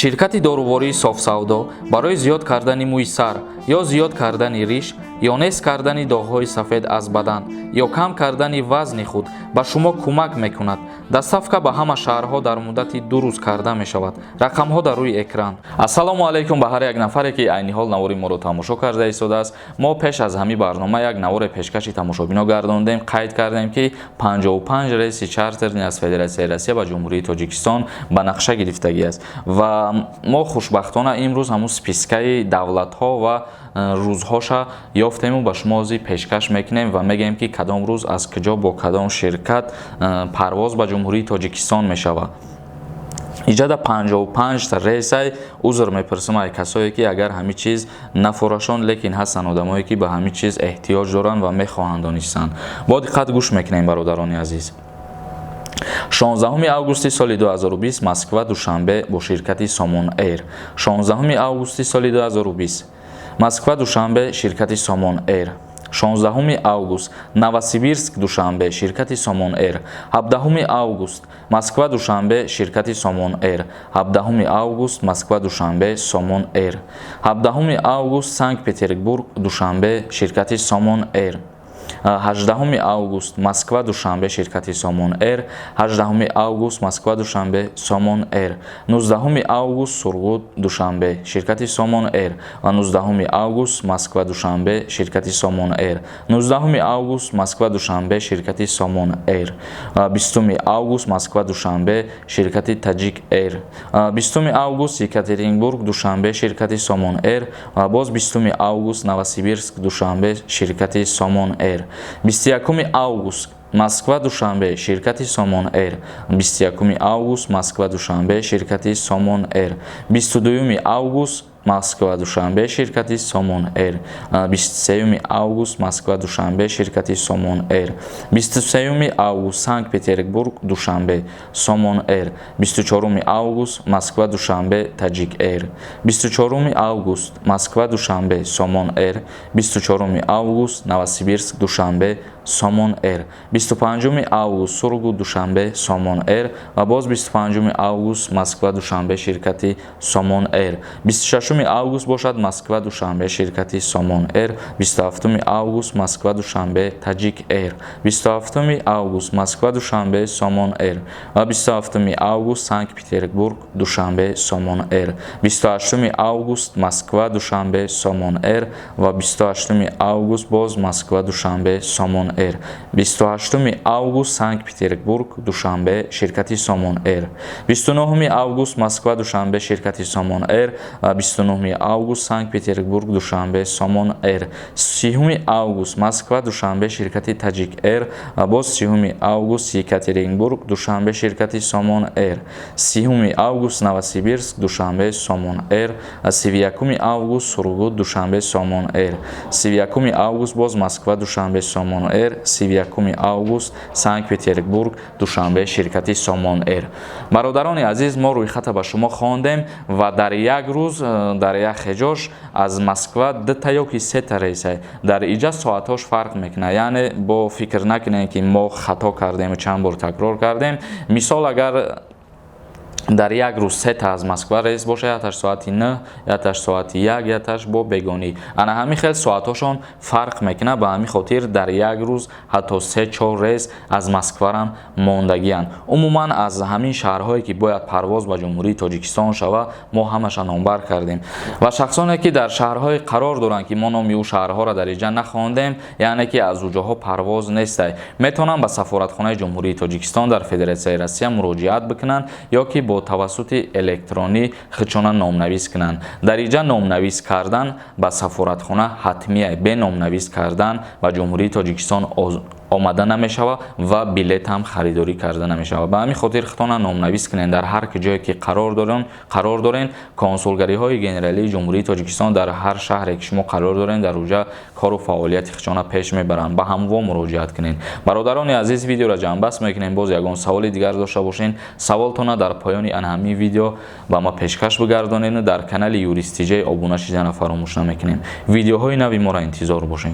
Ширкати дорувории Софсавдо барои зиёд кардани мӯи сар ё зиёд кардани риш ё нест кардани доғҳои сафед аз бадан ё кам кардани вазни худ ба шумо кӯмак мекунад. Доставка ба ҳама шаҳрҳо дар муддати 2 рӯз карда мешавад. Рақамҳо дар рӯи экран. Ассалому алайкум ба ҳар як нафаре, ки айни ҳол навори моро тамошо карда истодааст. Мо пеш аз ҳамин барнома як наворе пешкаши тамошобино гардондем. Қайд кардем, ки 55 рейси чартерни аз Федератсияи Россия ба Ҷумҳурии Тоҷикистон ба нақша гирифтагӣ аст ва мо хушбахтона имрӯз ҳамун спискаи давлатҳо ва рӯзҳоша ёфтему ба шумо ҳозир пешкаш мекунем ва мегӯем, ки кадом рӯз аз куҷо бо кадом ширкат парвоз ба Ҷумҳурии Тоҷикистон мешавад. Иҷада 55 та рейсай. Узр мепурсам ай касое, ки агар ҳамин чиз нафурашон, лекин ҳастанд одамое, ки ба ҳамин чиз эҳтиёҷ доранд ва мехоҳанд донистан. Бо диққат гӯш мекунем, бародарони азиз. 16 августи соли 2020, Москва Душанбе бо ширкати Сомон Эйр. 16 августи соли 2020, Москва Душанбе, ширкати Сомон Эйр. 16 август, Новосибирск Душанбе, ширкати Сомон Эйр. 17 август, Москва Душанбе, ширкати Сомон Эйр. 17 август, Москва Душанбе, Сомон Эйр. 17 август, Санкт Петербург Душанбе, ширкати Сомон Эйр. 18 август, Москва Душанбе, ширкати Сомон Эйр. 18 август, Москва Душанбе, Сомон Эйр. 19 август, Сургут Душанбе, ширкати Сомон Эйр ва 19 август, Москва Душанбе, ширкати Сомон Эйр. 19 август, Москва Душанбе, ширкати Сомон Эйр. 20 август, Москва Душанбе, ширкати Таҷик Эйр. 20 август, Екатеринбург Душанбе, ширкати Сомон Эйр ва боз 20 август, Новосибирск Душанбе, ширкати Сомон Эйр. 21 август, Москва Душанбе, ширкати Сомон Эйр. 21 август, Москва Душанбе, ширкати Сомон Эйр. 22 август, Москва Душанбе, ширкати Сомон Эйр. 23 август, Москва Душанбе, ширкати Сомон Эйр. 23 август, Санкт Петербург Душанбе, Сомон Эйр. 24 август, Москва Душанбе, Таҷик Эйр. 24 август, Москва Душанбе, Сомон Эйр. 24 август, Новосибирск Душанбе, Сомон Эйр. 25 август, Сургут Душанбе, Сомон Эйр ва боз 25 август, Москва Душанбе, ширкати Сомон Эйр. 26 август бошад, Москва Душанбе, ширкати Сомон Эйр. 27 август, Москва Душанбе, Таҷик Эйр. 27 август, Москва Душанбе, Сомон Эйр ва 27 август, Санкт Петербург Душанбе, Сомон Эйр. 28 август, Москва Душанбе, Сомон Эйр ва 28 август боз Москва Душанбе, Сомон Эйр. 28 август, Санкт Петербург Душанбе, ширкати Сомон Эйр. 29 август, Москва Душанбе, ширкати Сомон Эйр ва 29 август, Санкт Петербург Душанбе, Сомон Эйр. 30 август, Москва Душанбе, ширкати Таҷик Эйр ва боз 30 август, Екатеринбург Душанбе, ширкати Сомон Эйр. 30 август, Новосибирск Душанбе, Сомон Эйр ва 31 август, Сургут Душанбе, Сомон Эйр. 31 август боз Москва Душанбе, Сомон Эйр. 31 август, Санкт Петербург Душанбе, ширкати Сомон Эйр. Бародарони азиз, мо рӯйхата ба шумо хондем ва дар як рӯз дар як хеҷош аз Москва дута ё ки сета рейса. Дар иҷа соатҳош фарқ мекунад, яъне бо фикр накунем, ки мо хато кардему чанд бор такрор кардем. Мисол, агар дар як рӯз сета аз Москва рейс боша, яташ соати 9, яташ соати 1, яташ бо бегонӣ. Ана ҳамин хел соатҳошон фарқ мекунад. Ба ҳамин хотир дар як рӯз ҳатто се чор рейс аз Москварам мондагианд. Умуман, аз ҳамин шаҳрҳое, ки бояд парвоз ба Ҷумҳурии Тоҷикистон шава, мо ҳамаша номбар кардем ва шахсоне, ки дар шаҳрҳое қарор доранд, ки мо номи ӯ шаҳрҳоро дар иҷа нахондем, яъне ки аз уҷоҳо парвоз нестай, метавонанд ба сафоратхонаи Ҷумҳурии Тоҷикистон дар Федератсияи Россия муроҷиат бикунанд ё ки бо тавассути электронӣ худшона номнавис кунанд. Дар иҷа номнавис кардан ба сафоратхона ҳатмия. Бе номнавис кардан ба Ҷумҳурии Тоҷикистон омада намешавад ва билет ҳам харидорӣ карда намешавад. Ба ҳамин хотир худтона номнавис кунед дар ҳар ҷое, ки қарор дорен. Консулгариҳои генералии Ҷумҳурии Тоҷикистон дар ҳар шаҳре, ки шумо қарор дорен, дар уҷа кору фаъолияти худшона пеш мебаранд. Ба ҳамво муроҷиат кунед. Бародарони азиз, видеоро ҷамъбаст мекунем. Боз ягон саволи дигар дошта бошен, саволтона дар поёни ан ҳамин видео ба ма пешкаш бигардонед. Дар канали Юристиҷаи обуна шидана фаромӯш намекунем. Видеоҳои нави моро интизор бошед.